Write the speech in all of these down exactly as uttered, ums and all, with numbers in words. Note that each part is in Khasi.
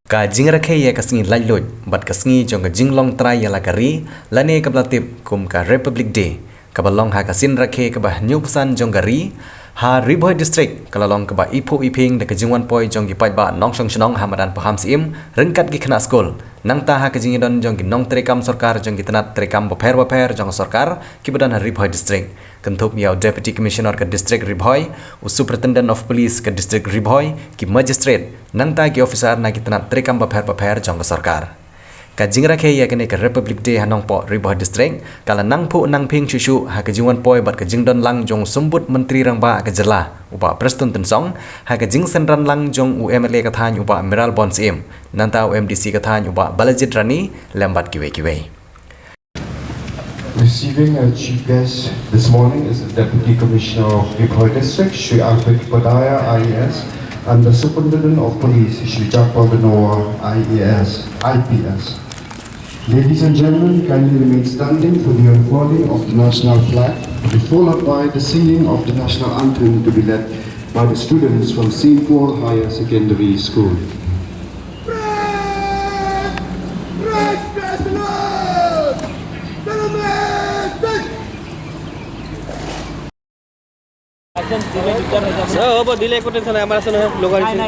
Ka jingrakhe ïa ka sngi laitluid bad ka sngi jong ka jinglong trai ïa la ka ri, lane kaba la tip kum ka Republic Day, kaba long ha ka sien rakhe kaba hynñiewphew san jong ka ri, ha Ri Bhoi District, ka la long kaba iphuh iphieng da ka jingwan poi jong ki paidbah nongshong shnong ha madan Pahamsyiem, ryngkat ki khynnah skul. Nangta ha ka jingïadon jong ki nongtreikam sorkar jong ki tnat treikam bapher bapher jong ka sorkar, kiba don ha Ri Bhoi District. Kynthup ïa u Deputy Commissioner ka District Ri Bhoi, u Superintendent of Police ka District Ri Bhoi, ki magistrate, nangta ki officer na ki tnat treikam bapher bapher jong ka sorkar. Ka jingrakhe ïa kane ka Republic Day ha Nongpoh Ri Bhoi District, ka la nang phuh nang phieng shuh shuh ha ka jingwan poi bad ka jingdon lang jong u Symbud Myntri Rangbah ka jylla, u Bah Prestone Tynsong, ha ka jingsynran lang jong u M L A ka thaiñ u Bah Mayralborn Syiem, nangta u M D C ka thaiñ u Bah Balajied Rani, lem bad kiwei kiwei. Receiving as chief guest this morning is the Deputy Commissioner of Ri Bhoi District, Shri Alfred Upadhyaya, I A S, and the Superintendent of Police, Shri Jagpal Dhanoa, I A S, I P S. Ladies and gentlemen, kindly remain standing for the unfurling of the national flag, to be followed by the singing of the national anthem, to be led by the students from Saint Paul Higher Secondary School. ও, হ'ব, দিলে একো টেনশ্যন নাই, আমাৰ আছে নহয়, লগৰ আহিছে।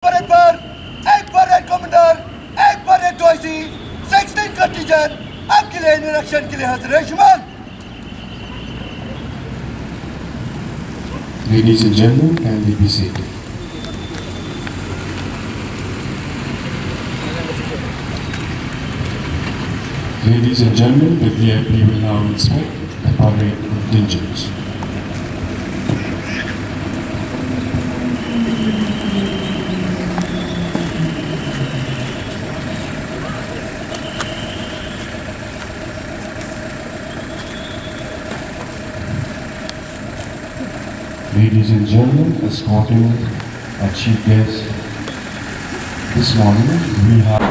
Parade पर एक परेड कमांडर, एक parade two I C, sixteen contingent आपके लिए निरीक्षण के लिए हाजिर है। शुमान। Ladies and gentlemen, kindly be seated. Ladies and gentlemen, the V I P will now inspect the parade contingents. Ladies and gentlemen, escorting our chief guest this morning, we have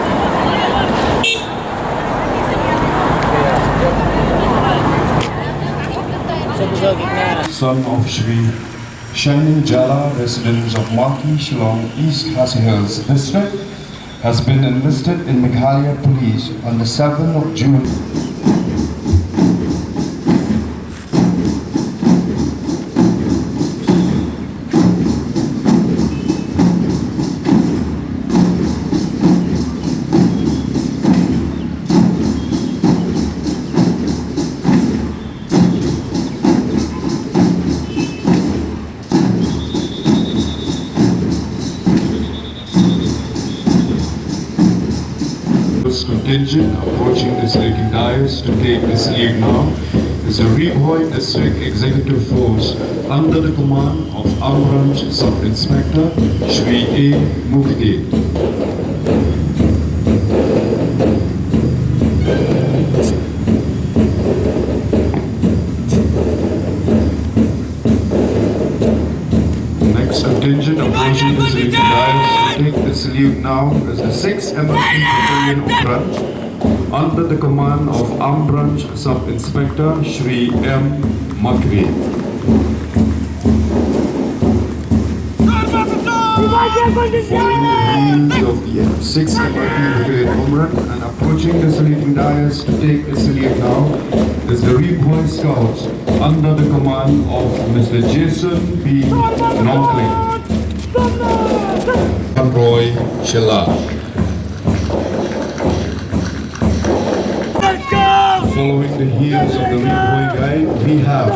son of Shri Shining Jala, residents of Maki, Shillong, East Khasi Hills District, has been enlisted in Meghalaya Police on the seventh of June. This contingent approaching the saluting dais to take the salute now is the Ri Bhoi District Executive Force under the command of Amranch Sub-Inspector Shri A Mukti. Next contingent approaching the saluting dais to take the salute now is the sixth M L C Battalion Umrang, under the command of Amranch Sub-Inspector Shri M Makri. Following the heels of the sixth M L C Brigade Umrang and approaching the saluting dais to take the salute now is the Ri Bhoi Scouts under the command of Mister Jason B Nongkling. Roy Shella. Following the heels of the Ri Bhoi Guide, we have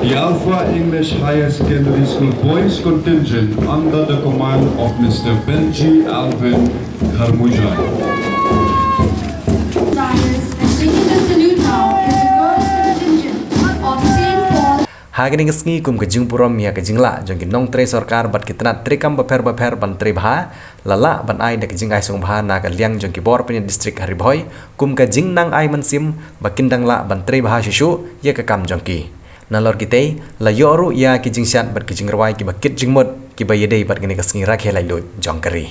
the Alpha English Higher Secondary School Boys Contingent under the command of Mister Benji Alvin Kharmuja. Dais and taking the salute now is the girls contingent of Saint Paul. Ha kane ka sngi kum ka jingburom ïa ka jinglah jong ki nongtrei sorkar bad ki tnat treikam bapher bapher ban trei bha, la lah ban ai da ka jingai sngewbha na ka liang jong ki bor pynïaid district ha Ri Bhoi, kum ka jingnang ai mynsiem ba kin dang lah ban trei bha shuh shuh ïa ka kam jong ki. Nalor kitei, la ïoh ruh ïa ki jingshad bad ki jingrwai kiba kit jingmut kiba ïadei bad kane ka sngi rakhe laitluid jong ka ri.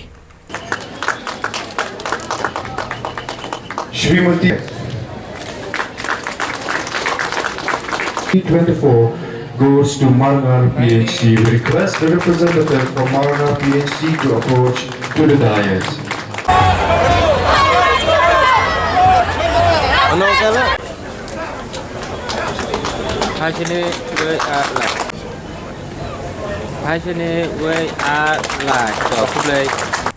Shrimati. twenty-four goes to Marngar P H C. We request the representative from Marngar P H C to approach to the dais. Ano kala? Hai sini, wei, ah, lah. Hai sini, wei, ah, lah. To, khublei.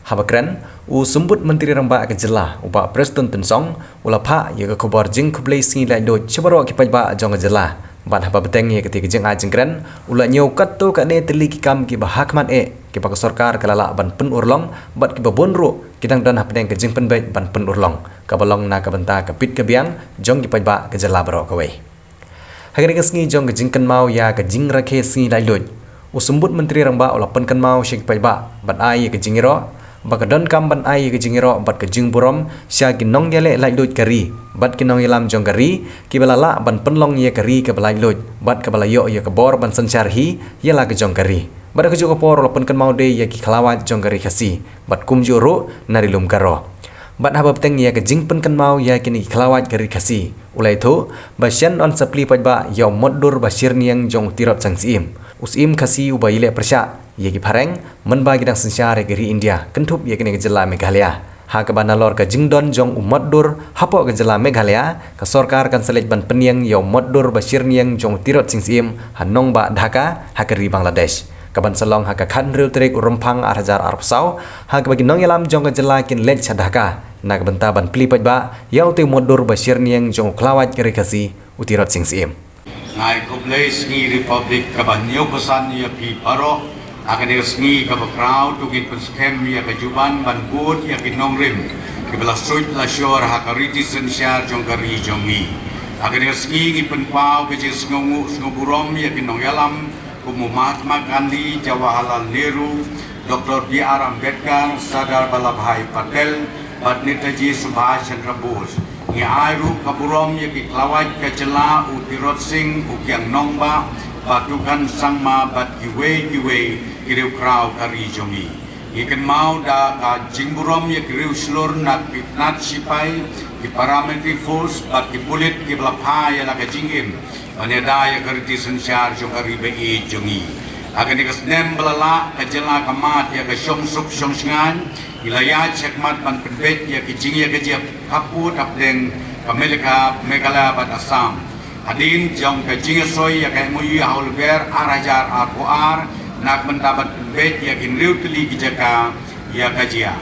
Haba kren, u Symbud Myntri Rangbah ka jylla, u Bah Prestone Tynsong, u la phah ïa ka khubor jingkhublei sngi laitluid sha baroh ki paidbah jong ka jylla. Bad haba bteng ïa kata ka jingai jingkren, u la ñiew katto katne tylli ki kam kiba hakhmat eh, kiba ka sorkar ka la lah ban pynurlong, bad kiba bun ruh ki dang don hapdeng ka jingpynbeit ban pynurlong, kaba long na ka bynta ka bit ka biang jong ki paidbah ka jylla baroh kawei. Ha kane ka sngi jong ka jingkynmaw ïa ka jingrakhe sngi laitluid, u Symbud Myntri Rangbah u la pynkynmaw sha ki paidbah ban ai ïa ka jingïaroh, ba ka donkam ban ai ïa ka jingïaroh bad ka jingburom sha ki nongïaleh laitluid ka ri bad ki nongïalam jong ka ri, kiba la lah ban pynlong ïa ka ri kaba laitluid bad kaba la ïoh ïa ka bor ban synshar hi ïa la ka jong ka ri. Bad ha kajuh ka por u la pynkynmaw de ïa ki khlawait jong ka ri Khasi bad kumjuh ruh na ri lum Garo. Bad haba bteng ïa ka jingpynkynmaw ïa kine ki khlawait ka ri Khasi, u la ïathuh ba shen yn sa plie paidbah ïa u motdur ba shyrniang jong u Tirot Sing Syiem, u Syiem Khasi uba ïaleh pyrshah ïa ki phareng mynba ki dang synshar ïa ka ri India kynthup ïa kane ka jylla Meghalaya. Ha kaba nalor ka jingdon jong u motdur hapoh ka jylla Meghalaya, ka sorkar kan sa leit ban pynïeng ïa u motdur ba shyrniang jong u Tirot Sing Syiem ha nongbah Dhaka ha ka ri Bangladesh, kaban sa long ha ka khathynriew tarik u Rymphang ar hajar arphew saw, ha kaba ki nongïalam jong ka jylla kin leit sha Dhaka na ka bynta ban plie paidbah ïa utei u motdur ba shyrniang jong u khlawait ka ri Khasi, u Tirot Sing Syiem. Nga ai khublei sngi Republic kaba hynñiewphew san ïa phi baroh ha kane ka sngi kaba khraw, to ngin pynskhem ïa ka juban ban bud ïa ki nongrim kiba la suit la shor ha ka riti synshar jong ka ri jong ngi. Ha kane ka sngi ngi pynpaw ka jingsngewnguh sngewburom ïa ki nongïalam kum u Mahatma Gandhi, Jawaharlal Nehru, Doctor B R Ambedkar, Sardar Vallabhbhai Patel bad Netaji Subhash Chandra Bose. Ngi ai ruh ka burom ïa ki khlawait ka jylla, u Tirot Sing, u Kiang Nangbah, Bah Tukhan Sangma bad kiwei kiwei ki riewkhraw ka ri jong ngi. Ngi kynmaw da ka jingburom ïa ki riewshlur na ki tnat shipai, ki paramilitary force bad ki pulit kiba la phah ïa la ka jingim ban ïada ïa ka riti synshar jong ka ri ba ïeit jong ngi. Ha kane ka snem ba la lah, ka jylla ka mad ïa ka shongsuk shongshngaiñ. Ngi la ïaid shakhmat ban pynbeit ïa ki jingïakajia khappud hapdeng ka Meghalaya, Meghalaya bad Assam. Hadien jong ka jingïasoi ïa ka M O U ha u Lber ar hajar arphew ar, na ka bynta ban pynbeit ïa ki hynriew tylli ki jaka ïakajia,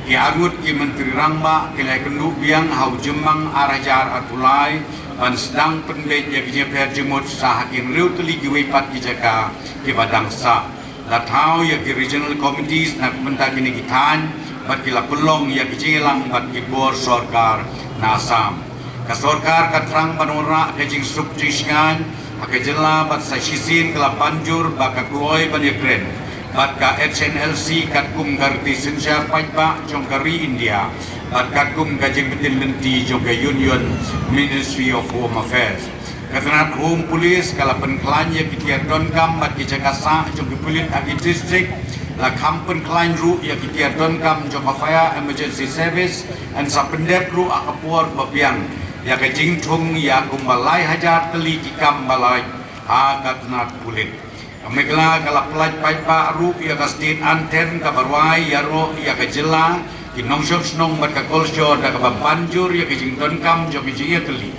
ki arngut ki Myntri Rangbah ki la ïakynduh biang ha u Jymmang ar hajar arphew lai ban sdang pynbeit ïa ki jingïapher jingmut sha ha ki hynriew tylli kiwei pat ki jaka kiba dang sah. La thaw ïa ki regional committees na ka bynta kine ki thaiñ bad ki la pynlong ïa ki jingïalang bad ki bor sorkar na Assam. Ka sorkar ka thrang ban wanrah ka jingsuk jingshngaiñ ha ka jylla bad sa shisien ka la ban jur ba ka kloi ban ïakren bad ka H N L C katkum ka riti synshar paidbah jong ka ri India bad katkum ka jingbtin lynti jong ka Union Ministry of Home Affairs. Ka tnat Home Police ka la pynkhlaiñ ïa ki tiar donkam bad ki jaka sah jong ki pulit ha ki district, la kham pynkhlaiñ ruh ïa ki tiar donkam jong ka Fire Emergency Service, yn sa pyndep ruh ha ka por ba biang ïa ka jingthung ïa kumba lai hajar tylli ki kam ba lait ha ka tnat pulit. Ka Meghalaya ka la pynlait paidbah ruh ïa ka state anthem kaba rwai ïaroh ïa ka jylla, ki nongshong shnong bad ka culture da kaba ban jur ïa ka jingdonkam jong ka jingïatylli.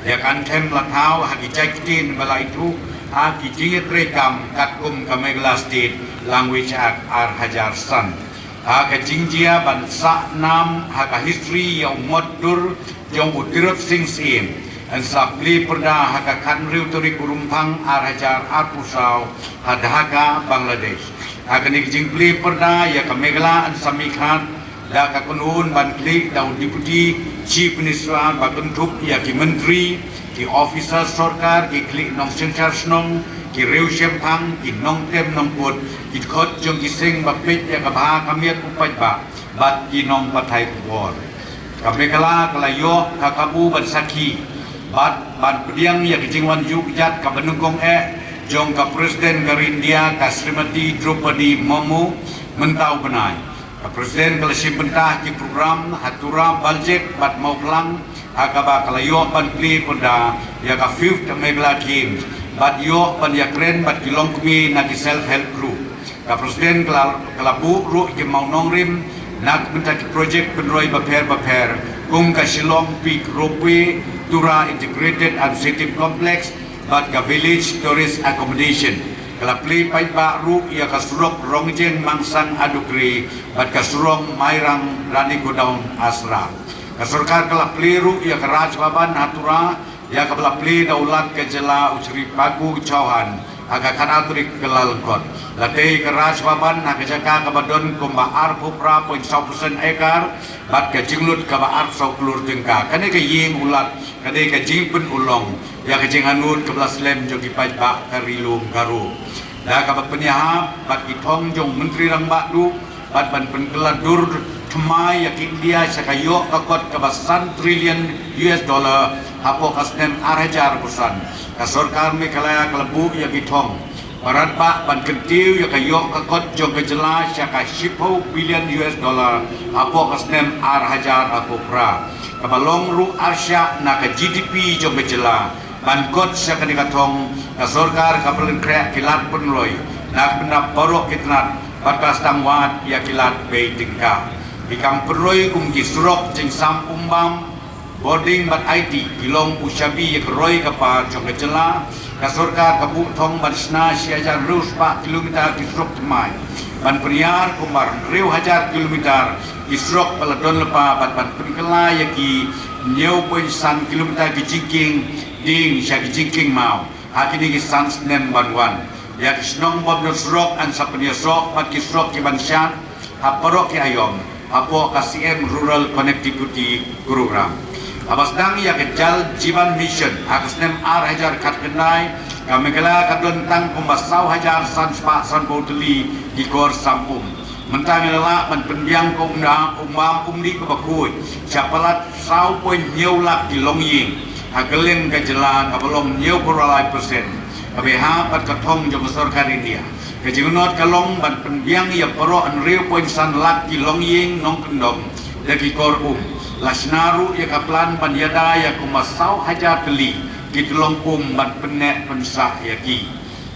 Ïa ka anthem la thaw ha ki jait ktien ba la ithuh ha ki jingïatreikam katkum ka Meghalaya State Language Act ar hajar san. Ha ka jingjia ban sah nam ha ka history ïa u mot dur jong u Tirot Sing Syiem, yn sa plie pyrda ha ka khathynriew tarik u Rymphang ar hajar arphew saw ha Dhaka, Bangladesh. Ha kane ka jingplie pyrda ïa ka Meghalaya yn sa mihkhmat da ka kynhun ban khlieh da u Deputy Chief Minister ba kynthup ïa ki myntri, ki officer sorkar, ki khlieh nongsynshar shnong, ki riewshemphang, ki nongtem nongkut, ki dkhot jong ki seng ba peit ïa ka bha ka miat u paidbah bad ki nongpathai khubor. Ka Meghalaya ka la ïoh ka kabu ban sakhi bad ban pdiang ïa ka jingwan jukjat kaba nyngkong eh jong ka President ka ri India, ka Srimati Droupadi Murmu, mynta u bnai. Ka President ka la shim bynta ha ki program ha Tura, Baljek bad Mawphlang, ha kaba ka la ïoh ban plie pyrda ïa ka fifth Meghalaya Games bad ïoh ban ïakren bad ki longkmie na ki self help group. Ka President ka la, ka la buh ruh ïa ki mawnongrim na ka bynta ki projek pynroi bapher bapher kum ka Shillong Peak Ropeway, Tura Integrated Administrative Complex bad ka Village Tourist Accommodation. Ka la plie paidbah ruh ïa ka surok Rongjeng Mangsang Adukri bad ka surok Mairang Rani Godown Asra. Ka sorkar ka la plie ruh ïa ka Raj Bhavan ha Tura, ïa kaba la plie da u Lat ka jylla u Shri Phagu Chauhan ha ka khatar tarik Kyllalyngkot. La tei ka Raj Bhavan ha ka jaka kaba don kumba arphew phra point saw percent acre bad ka jinglut kaba arphew klur tyngka. Kane ka ïing u Lat ka dei ka jingpynurlong ïa ka jingangnud kaba la slem jong ki paidbah ka Ri Lum Garo. Da kaba pynïahap bad ki thong jong u Myntri Rangbah Duh bad ban pynkylla dur thymmai ïa ka India sha ka ïoh ka kot kaba san trillion U S dollar hapoh ka snem ar hajar arphew san, ka sorkar Meghalaya ka la buh ïa ki thong ba radbah ban kyntiew ïa ka ïoh ka kot jong ka jylla sha ka shiphew billion U S dollar hapoh ka snem ar hajar arphew phra, kaba long ruh arshah na ka G D P jong ka jylla. Ban kot sha kane ka thong, ka sorkar ka pynkhreh ki lad pynroi na ka bynta baroh ki tnat bad ka la sdang wad ïa ki lad bei tyngka. Ki kam pynroi kum ki surok Jingsam Umbam, Bording bad Aiti ki long u shabi ïa ka roi ka par jong ka jylla. Ka sorkar ka buh thong ban shna shi hajar hynriew spah kilometer ki surok thymmai, ban pynïar kumba hynriew hajar kilometer ki surok ba la don lypa bad ban pynkylla ïa ki hynñiew point san kilometer ki jingkieng dieng sha ki jingkieng maw ha kine ki san snem ban wan. Ïa ki shnong bym don surok yn sa pynïasoh bad ki surok ki ban shad ha baroh ki aïom hapoh ka C M Rural Connectivity Program. Haba sdang ïa ka Jal Jeevan Mission ha ka snem ar hajar khatkhyndai, ka Meghalaya ka don tang kumba saw hajar san spah sanphew tylli ki kor sam um. Mynta ngi la lah ban pynbiang ka umdam, umbam umdih kaba khuid sha palat saw point hynñiew lak ki longïing ha kylleng ka jylla, kaba long hynñiewphew lai percent, kaba ïahap bad ka thong jong ka sorkar India. Ka jingangnud ka long ban pynbiang ïa baroh hynriew point san lak ki longïing nongkyndong da ki kor um. La shna ruh ïa ka plan ban ïada ïa kumba saw hajar tylli ki tyllong um ban pynneh pynsah ïa ki.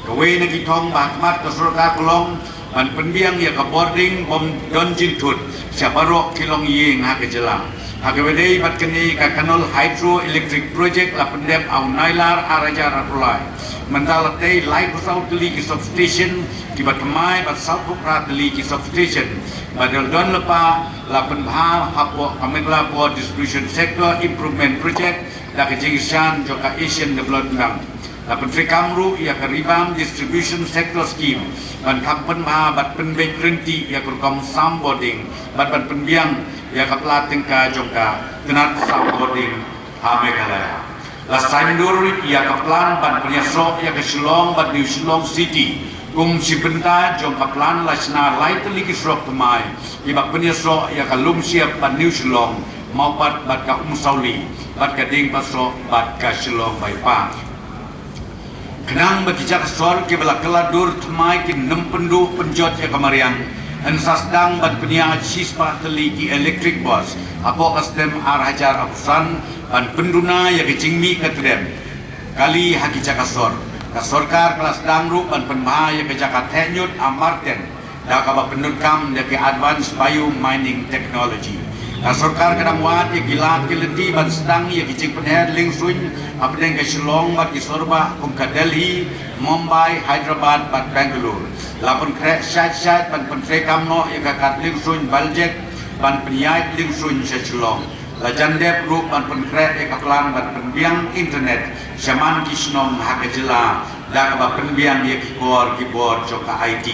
Kawei na ki thong ba ha khmat ka sorkar ka long ban pynbiang ïa ka bording bym don jingthut sha baroh ki longïing ha ka jylla. Ha kaba ïadei bad kane, ka Kanol Hydro Electric Project la pyndep ha u Nailar ar hajar arphew lai. Mynta la tei laiphew saw tylli ki substation kiba thymmai bad sawphew phra tylli ki substation ba dang don lypa la pynbha hapoh ka Meghalaya Power Distribution Sector Improvement Project da ka jingkyrshan jong ka Asian Development Bank. La pyntreikam ruh ïa ka Revamped Distribution Sector Scheme ban kham pynbha bad pynbeit rynti ïa ka rukom sam bording bad ban pynbiang ïa ka pla tyngka jong ka tnat sam bording ha Meghalaya. La saiñdur ïa ka plan ban pynïasoh ïa ka Shillong bad New Shillong City kum shi bynta jong ka plan. La shna lai tylli ki surok thymmai kiba pynïasoh ïa ka Lumshyiap bad New Shillong, Mawpat bad ka Umsawli bad ka Diengpatsoh bad ka Shillong Bypass. Khnang ba ki jaka sor kiba la kylla dur thymmai kin ym pynduh pynjot ïa ka mariang, yn sa sdang ban pynïaid shispah tylli ki electric bus hapoh ka snem ar hajar arphew san ban pynduna ïa ka jingmih ka trem kali ha ki jaka sor. Ka sorkar ka la sdang ruh ban pynbha ïa ka jaka theh ñiut ha Marten da kaba pyndonkam da ki advanced bio mining technology. Ka sorkar ka dang wad ïa ki lad ki lynti ban sdang ïa ki jingpynher liengsuiñ hapdeng ka Shillong bad ki sorbah kum ka Delhi, Mumbai, Hyderabad bad Bangalore. La pynkhreh shait shait ban pyntreikam noh ïa ka kad liengsuiñ Baljek ban pynïaid liengsuiñ sha Shillong. La jan dep ruh ban pynkhreh ïa ka plan ban pynbiang internet shaman ki shnong ha ka jylla da kaba pynbiang ïa ki kor ki bor jong ka I T.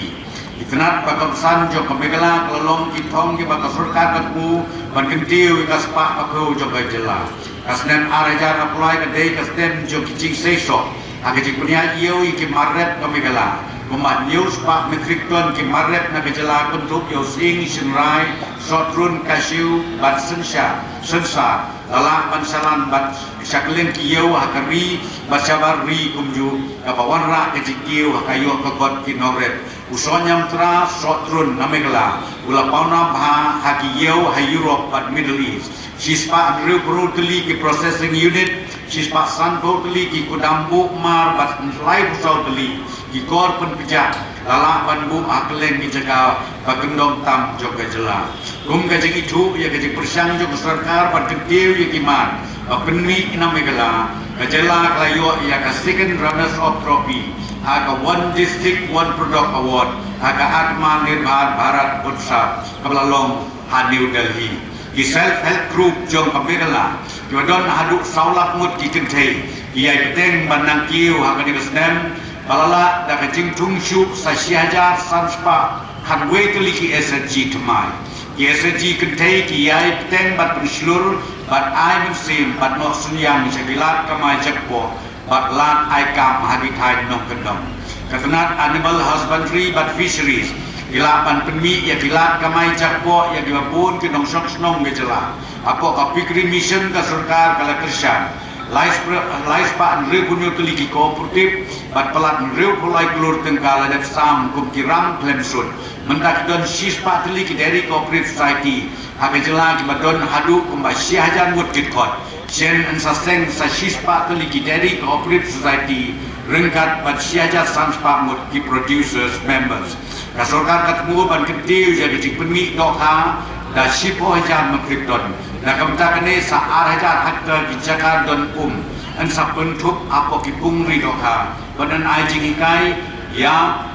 Ki tnat ba kongsan jong ka Meghalaya ka la long ki thong kiba ka sorkar ka kpu ban kyntiew ïa ka spah ka phew jong ka jylla. Ka snem ar hajar arphew lai ka dei ka snem jong ki jingseisoh ha ka jingpynïaid ïew ïa ki mar rep ka Meghalaya. Kumba hynñiew spah metric ton ki mar rep na ka jylla kynthup ïa u sing, shynrai, sohtrun, cashew bad synshar, synsar la lah ban shalan bad sha kylleng ki ïew ha ka ri bad shabar ri kumjuh, kaba wanrah ka jingkiew ha ka ïoh ka kot ki nongrep. U sohñiamtra sohtrun na Meghalaya u la pawnam bha ha ki ïew ha Europe bad Middle East. Shispah hynriewphew tylli ki processing unit, shispah sanphew tylli ki kudam buh mar bad laiphew saw tylli ki kor pynpjah la lah ban buh ha kylleng ki jaka ba kyndong tam jong ka jylla. Kum ka jingithuh ïa ka jingpyrshang jong ka sorkar ban kyntiew ïa ki mat ba pynmih na Meghalaya, ka jylla ka la ïoh ïa ka Second Runners Up Trophy ha ka One District One Product Award ha ka Atmanirbhar Bharat Utsav kaba la long ha New Delhi. Ki self help group jong ka Meghalaya kiba don haduh saw lak ngut ki kynthei ki ïai bteng ban nang kiew ha kane ka snem, ba la lah da ka jingthung shuh sa shi hajar san spah khatwei tylli ki S H G thymmai. Ki S H G kynthei ki ïai bteng ban pynshlur bad ai mynsiem bad noh synñiang sha ki lad kamai jakpoh bad lad ai kam ha ki thaiñ nongkyndong. Ka tnat Animal Husbandry bad Fisheries ki lah ban pynmih ïa ki lad kamai jakpoh ïa kiba bun ki nongshong shnong ka jylla hapoh ka Piggery Mission ka sorkar ka la kyrshan lai spah, lai spah hynriewphew hynñiew tylli ki cooperative bad palat hynriewphew lai klur tyngka la dep sam kum ki ram khlem sut. Mynta ki don shispah tylli ki Dairy Cooperative Society ha ka jylla kiba don haduh kumba shi hajar ngut ki dkhot. Shen yn sa seng sa shispah tylli ki Dairy Cooperative Society ryngkat bad shi hajar san spah ngut ki producers members. Ka sorkar ka thmu ban kyntiew ïa ka jingpynmih dohkha da shiphew hajar metric ton. Na ka bynta kane sa ar hajar hektar ki jaka don um yn sa pynthup hapoh ki pung ri dohkha ban ai jinghikai ïa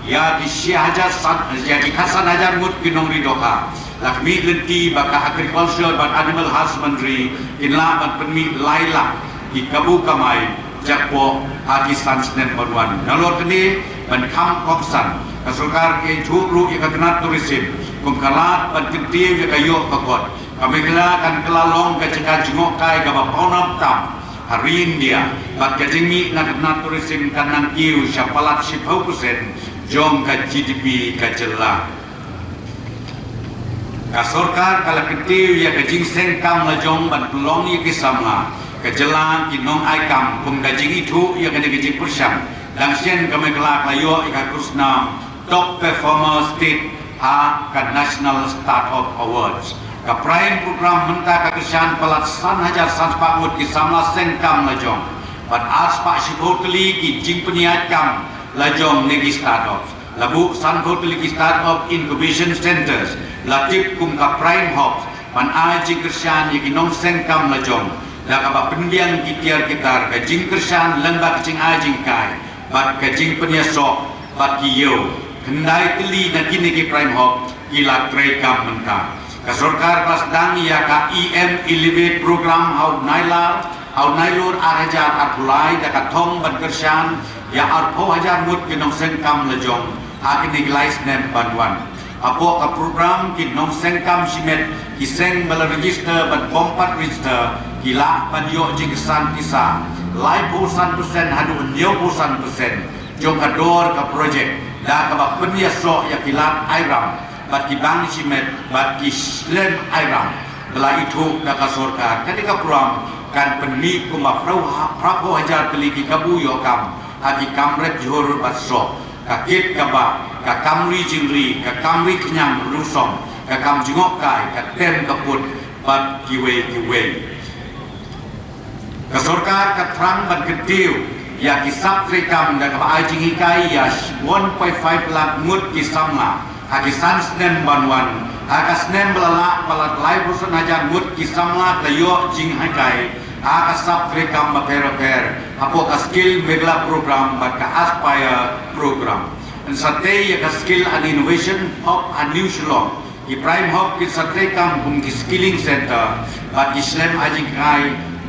ïa ki shi hajar san, ïa ki khatsan hajar ngut ki nongri dohkha. La khmih lynti ba ka Agriculture bad Animal Husbandry kin lah ban pynmih lai lak ki kabu kamai jakpoh ha ki san snem ban wan. Nalor kane ban kham kongsan, ka sorkar ka ïathuh ruh ïa ka tnat Tourism kum ka lad ban kyntiew ïa ka ïoh ka kot. Ka Meghalaya kan kylla long ka jaka jngohkai kaba pawnam tam ha ri India bad ka jingmih na ka tnat Tourism kan nang kiew sha palat shiphew percent jong ka G D P ka jylla. Ka sorkar ka la kyntiew ïa ka jingseng kam lajong ban pynlong ïa ki samla ka jylla ki nongai kam kum ka jingithuh ïa kane ka jingpyrshang. Dang shen ka Meghalaya ka la ïoh ïa ka khusnam Top Performer State ha ka National Startup Awards. Ka Prime Program mynta ka kyrshan palat san hajar san spah ngut ki samla seng kam lajong bad ar spah shiphew tylli ki jingpynïaid kam lajong ne ki startups. La buh sanphew tylli ki Startup Incubation Centres, la tip kum ka Prime Hubs, ban ai jingkyrshan ïa ki nongseng kam lajong da kaba pynbiang ki tiar ki tar, ka jingkyrshan lyngba ka jingai jinghikai bad ka jingpynïasoh bad ki ïew. Khyndai tylli na kine ki Prime Hub ki la trei kam mynta. Ka sorkar ka la sdang ïa ka E M Elevate Program ha u Nailar, ha u Nailur ar hajar arphew lai da ka thong ban kyrshan ïa arphew hajar ngut ki nongseng kam lajong ha kine ki lai snem ban wan. Hapoh ka program ki nongseng kam shimet ki seng ba la register bad bym pat register ki lah ban ïoh jingkyrshan pisa laiphew san percent haduh hynñiewphew san percent jong ka dor ka projek da kaba pynïasoh ïa ki lad airam bad ki bank shimet bad ki slem airam. Ba la ithuh da ka sorkar, kane ka program kan pynmih kumba phraphew ha-, phraphew hajar tylli ki kabu ïoh kam ha ki kam rep jhur bad soh, ka kit ka bah, ka kam ri jingri, ka kam ri khñiang rusong, ka kam jngohkai, ka tem ka put bad kiwei kiwei. Ka sorkar ka thrang ban kyntiew ïa ki sap treikam da kaba ai jinghikai ïa one point five lakh ngut ki samla ha ki san snem ban wan. Ha ka snem ba la lah, palat laiphew san hajar ngut ki samla ki la ïoh jinghikai ha ka sap treikam bapher bapher hapoh ka Skill Meghalaya Program bad ka Aspire Program. Yn sa tei ïa ka Skill and Innovation Hub ha New Shillong. Ki Prime Hub kin sa treikam kum ki skilling centre bad ki slem ai jinghikai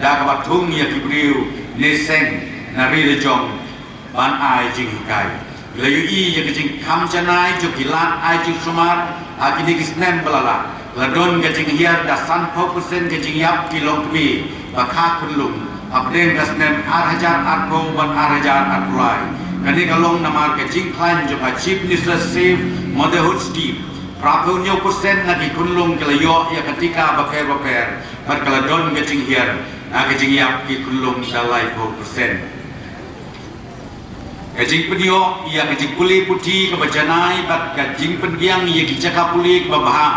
da kaba thung ïa ki briew ne seng na ri lajong ban ai jinghikai. Ki la ïohi ïa ka jingkham janai jong ki lad ai jingsumar ha kine ki snem ba la lah. La don ka jinghiar da sanphew percent ka jingïap ki longkmie ba kha khunlung hapdeng ka snem ar hajar arphew bad ar hajar arphew lai. Kane ka long namar ka jingkhlaiñ jong ka Chief Minister's Safe Motherhood Scheme. Phraphew hynñiew percent na ki khunlung ki la ïoh ïa ka tika bapher bapher bad ka la don ka jinghiar na ka jingïap ki khunlung da laiphew percent. Ka jingpynïoh ïa ka jingpule puthi kaba janai bad ka jingpynbiang ïa ki jaka pule kaba bha.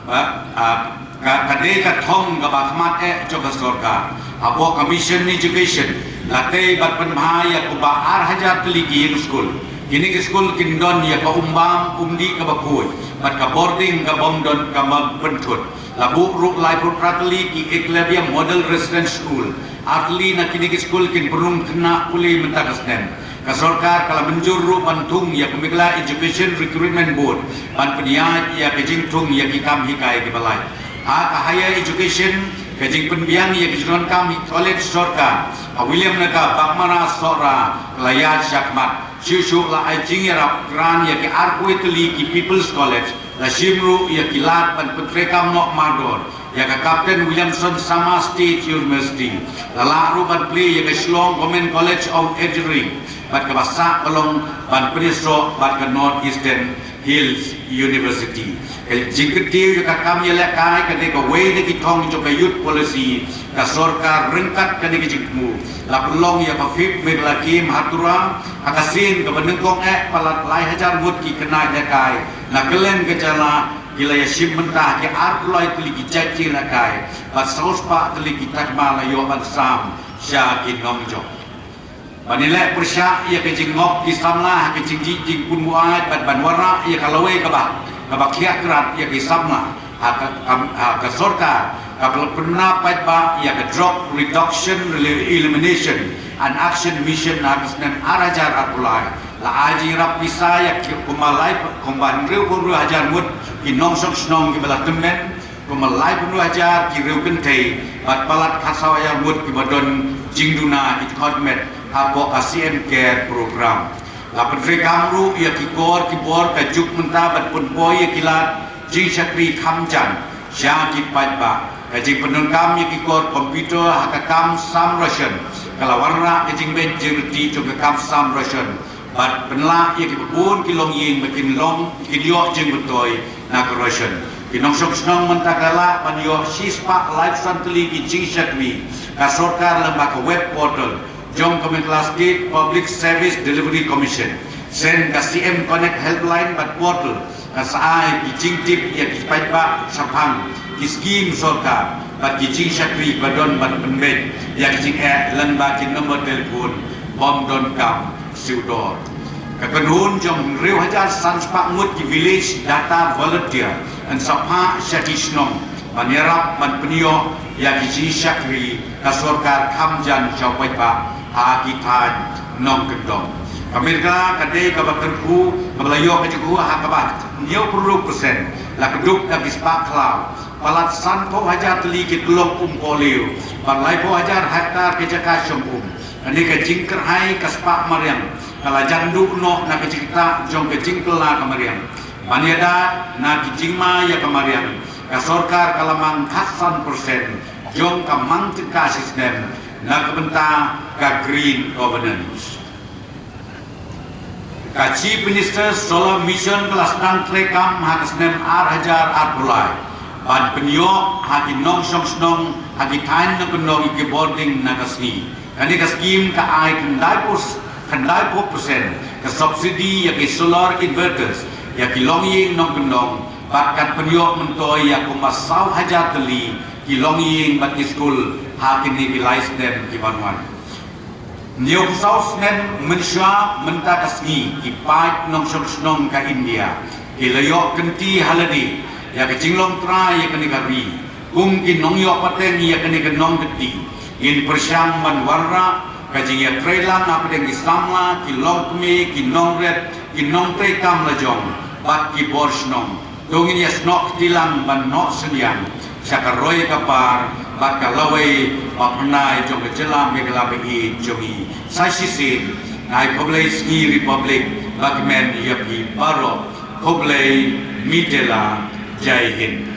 Ba, ah, Ka, ka dei ka thong kaba khmat eh jong ka sorkar. Hapoh ka Mission Education la tei bad pynbha ïa kumba ar hajar tylli ki ïing skul. Kine ki skul kin don ïa ka umbam umdih kaba khuid bad ka boarding kaba ym don kaba pynthut. La buh ruh laiphew phra tylli ki Eklavya Model Residence School. Ar tylli na kine ki skul kin pynrung khynnah pule mynta ka snem. Ka sorkar ka la mynjur ruh ban thung ïa ka Meghalaya Education Recruitment Board ban pynïaid ïa ka jingthung ïa ki kam hikai kiba lait. Ha ka higher education, ka jingpynbiang ïa ka jingdonkam hi college sorkar ha Williamnगर, Baghmara, Sohra ka la ïaid shakhmat. Shuh shuh la ai jingïarap grant ïa ki arphew tylli ki People's College. La shim ruh ïa ki lad ban pyntreikam noh mardor ïa ka Captain Williamson Summer State University. La lah ruh ban plie ïa ka Shillong Government College of Engineering bad kaba sah ka long ban pynïasoh bad ka North Eastern Hills University. Ka jingkyntiew ïa ka kam ïalehkai ka dei kawei na ki thong jong ka Youth Policy ka sorkar ryngkat kane ka jingthmu. La pynlong ïa ka fifth Meghalaya Game ha Tura ha ka sien kaba nyngkong eh palat lai hajar ngut ki khynnah ïalehkai na kylleng ka jylla ki la ïashim bynta ha ki arphew lai tylli ki jait jingïalehkai bad saw spah tylli ki takma la ïoh ban sam sha ki nongjop. Ban ïaleh pyrshah ïa ka jingngop ki samla ha ka jingjih jingpynbuaid bad ban wanrah ïa ka lawei kaba, kaba khiah krad ïa ki samla ha ka, ka, ha ka sorkar kaba la pynbna paidbah ïa ka Drug Reduction, Elimination and Action Mission ha ka snem ar hajar arphew lai. La ai jingïarap pisa ïa ki kumba lai, kumba hynriewphew hynriew hajar ngut ki nongshong shnong kiba la tymmen, kumba laiphew hynriew hajar ki riew kynthei bad palat khatsaw hajar ngut kiba don jingduna itkhodmet hapoh ka C M Care Program. La pyntreikam ruh ïa ki kor ki bor ka juk mynta ban pynpoi ïa ki lad jingshakri kham jan sha ki paidbah. Ka jingpyndonkam ïa ki kor computer ha ka kam sam ration ka la wanrah ka jingbeit jingriti jong ka kam sam ration. Bad pynlah ïa kiba bun ki longïing ba kin long, kin ïoh jingmyntoi na ka ration. Ki nongshong shnong mynta ka lah ban ïoh shispah laiphew san tylli ki jingshakri ka sorkar lyngba ka web portal jong ka Meghalaya State Public Service Delivery Commission. Shen ka C M Connect Helpline bad portal ka sa ai ki jingtip ïa ki paidbah shaphang ki skim sorkar bad ki jingshakri ba don ban pynbeit ïa ki jingeh lyngba ki nombor telefon bym donkam siew dor. Ka kynhun jong hynriew hajar san spah ngut ki village data volunteer yn sa phah sha ki shnong ban ïarap ban pynïoh ïa ki jingshakri ka sorkar kham jan sha u paidbah ha ki thaiñ nongkyndong. Ka Meghalaya ka dei kaba kyrkhu kaba la ïoh ka jingkyrkhu ha kaba hynñiewphew hynriew percent la kdup da ki spah khlaw. Palat sanphew hajar tylli ki tyllong um polio bad laiphew hajar hektar ki jaka shong um. Kane ka jingkyrhai ka spah mariang ka la jan duh noh na ka jingktah jong ka jingkylla ka mariang. Ban ïada na ki jingma ïa ka mariang, ka sorkar ka la mang khatsan percent jong ka mang tyngka shisnem na ka bynta ka green governance. Ka Chief Minister Solar Mission ka la sdang treikam ha ka snem ar hajar arphew lai ban pynïoh ha ki nongshong shnong ha ki thaiñ nongkyndong ïa ki bording na ka sngi. Kane ka skim ka ai khyndai phew, khyndai phew percent ka subsidy ïa ki solar inverters ïa ki longïing nongkyndong bad kan pynïoh myntoi ïa kumba saw hajar tylli ki longïing bad ki skul ha kine ki lai snem ki ban wan. Hynñiewphew saw snem mynshuwa mynta ka sngi ki paid nongshong shnong ka India ki la ïoh kynti ha lade ïa ka jinglong trai ïa kane ka ri. Kum ki nongïoh pateng ïa kane ka nongkynti, ngin pyrshang ban wanrah ka jingïatreilang hapdeng ki samla, ki longkmie, ki nongret, ki nongtreikam lajong bad ki bor shnong. To ngin ïasnoh kti lang ban noh synñiang sha ka roi ka par bad ka lawei ba pynai jong ka jylla Meghalaya ba ïeit jong ngi. Sa shisien, nga ai khublei sngi Republic ba kmen ïa phi baroh. Khublei, Mitela, Jai Hind.